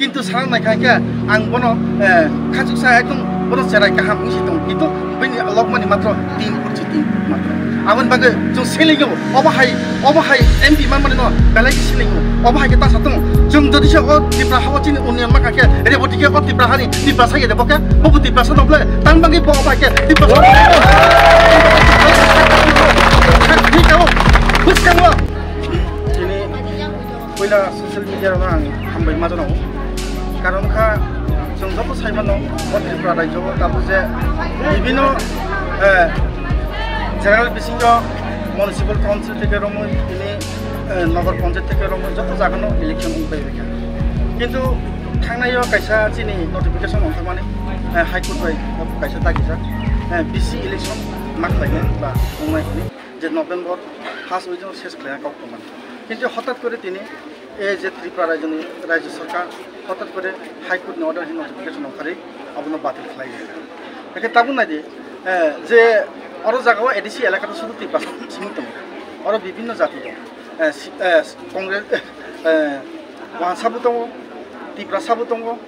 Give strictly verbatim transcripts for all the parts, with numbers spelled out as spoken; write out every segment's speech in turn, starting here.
Kintu sana naikha khe ang bono, eh, khachuksa ekdom bono cherai kaham wngsi tongo. Kintu bini logmani matro tin foot si tin foot matro. Aboni bagwi chwng selingo, obo hai, obo hai M P manmani no belai khe selingo. Obo hai khe ta sa tongo. Chwng jodi se o Tipra hao chini union ma kha khe, Reboti khe o Tipra hani Tiprasa ya de bo khe, bo bo Tiprasa no ble, tang bangwi bo obo hai khe Tiprasa. Thik abo, bwskango. Chini puila social media rok ang hambai ma jano. Karon kha chwng joto sai mano o Tripura rajyo o tabuk je bibino, eh, general bisingo municipal council theke romwi tini, eh, nogor panchayat theke romwi joto jagano election wng pai kha. Kintu thangnai o kaisa chini notification wng thangmani, eh, High Court bai kaisa dagijak, eh, B C election ma khlainai ba wngnai hwnwi je November first week o ses khlaiya kok tongmani. Kintu hotat kore tini e je Tripura rajyoni rajya sarkar hotat kore High Court ni order hin notification ongkhari abono batil khlai. Ekhe tabuk naidi, eh, je oro jagao A D C elaka to sudu Tiprasa simi tongo. Oro bibinno jati tongo. Eh, si-, eh, Congress, eh, eh, Wansa bo tongo, Tiprasa bo tongo,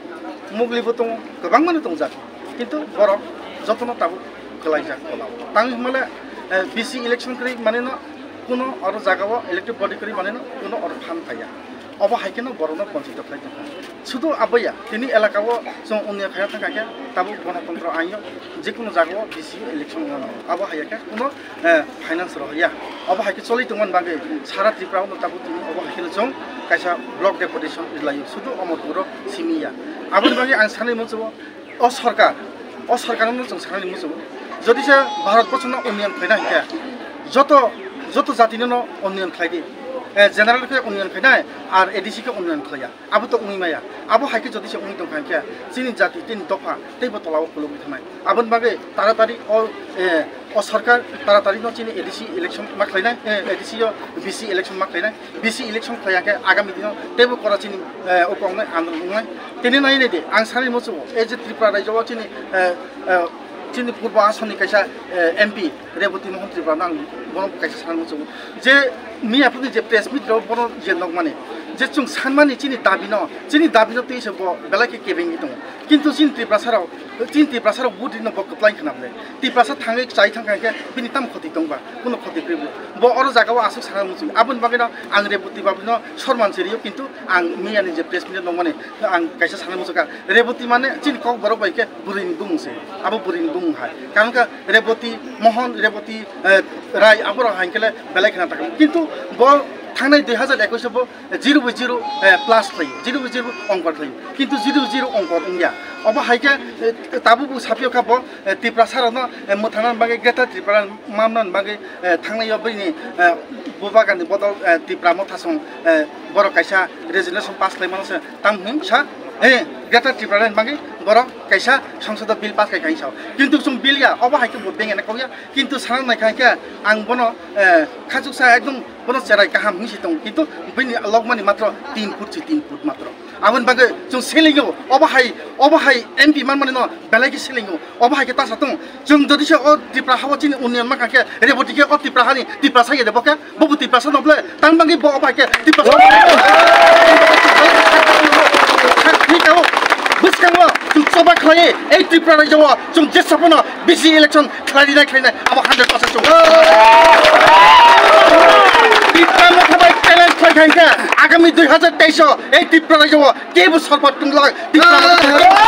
Mugli bo tongo, kwbangmano tongo jati. Kintu borok jotono tabuk kwlaijak kolao. Tang hwnmale, eh, B C election kwrwi manino kuno oro jagao elected body kwrwi manino kuno oro phan phaiya. Obo hai kheno borokno bonchito khlai tongkha. Sudu aboya tini elakao chwng unnoi khaina thangkha khe tabuk gonotontro ainyo jekunu jagao B C election wngmano. Abo hai khe kuno, eh, finance rohorya. Obo hai khe choli tongmani bagwi sara Tripura o tabuk tini obo hai kheno chwng kaisa block deputation rwlaio. Sudu Amarpur o simi ya. Aboni bagwi ang sanwi muchungo, O sorkar, o sorkarno chwng sanani muchungo. Jodi se Bharat borshono unnayan khlaina hinkhe, joto, joto jatinono unnayan khlai di. Eh, general khe unnayan khlainai, ar A D C khe unnayan khlaiya. Abo to wngwi maya. Abo hai khe jodi se wngwi tongkha hinkhe, chini jati, chini dopha, teibo tolao khulugwi thangnai. Aboni bagwi taratari o, eh, o sorkar taratarino chini A D C election ma khlainai, eh, A D C o B C election ma khlainai. B C election khlaiya khe agami dino teibo Karachi ni, eh, o kongnai andolon wngnai. Tini nai nai di, ang sanai muchungo, e je Tripura rajyo o chini, eh, eh, chini Purbo Asoni kaisa, eh, M P Reboti Mohan Tripura no ang bono kaisa sanai muchungo. Je miya phuru je press meet rok bono je nokmani, je chwng sanmani chini dabi no, chini dabi no twi se bo belai khe kebengwi tongo. Kintu chini Tiprasa rok, chini Tiprasa rok vote rino bo kwplai khna ble. Tiprasa thangwi chai thangkha khe bini tamo khoti tongba, kuno khoti kwrwi bo. Bo oro jagao aswk sana muchung. Aboni bagwino ang Reboti babino sorman se rio, kintu ang miyani je press meet nokmani ang kaisa sana muchungkha. Reboti mane chini kok borok bai khe bwrwini bumung se. Abo bwrwini bumung hai. Karon kha Reboti Mohon, Reboti, eh, Rai aborok hai khe le belai khna takam. Kintu bo thangnai dui hazar ekwis o bo zero by zero, eh, plus khlaio, zero by zero ongkor khlaio. Kintu zero by zero ongkor wngya. Obo hai khe, eh, tabuk bo sapio kha bo, eh, Tiprasa rokno, eh, mwthangna bagwi Greater Tripura mamna bagwi, eh, thangnai o bini, eh, bubagra ni bodol, eh, Tipra Motha song, eh, borok kaisa resolution pass khlai mano se tam hwn sa, eh, Greater Tripura ni bagwi borok kaisa songsod o bill pass khai khai sao. Kintu chwng bill ya, obo hai khe bo bengena kok ya. Kintu sana nai khai khe ang bono, eh, khachuksa ekdom bono cherai kaham hwnwi se tongo, kintu bini logmani matro tin foot si tin foot matro. Aboni bagwi chwng selingo, obo hai, obo hai M P manmani no belai khe selingo, obo hai khe ta sa tongo. Chwng jodi se o Tripura hao chini union ma kha khe, Reboti khe o Tripura hani Tiprasa ya de bo khe, bo bo Tiprasa no ble, tang bangwi bo obo hai khe Tiprasa. Thik abo, bwskango chwng choba khlai, ei Tripura rajyo o chwng jesa phano B C election khlainai khlainai abo hundred percent chwng. Tipra Motha bai challenge khlai kha hinkhe agami dui hazar teis o ei Tripura rajyo o kebo sorkar twnglak Tipra Motha.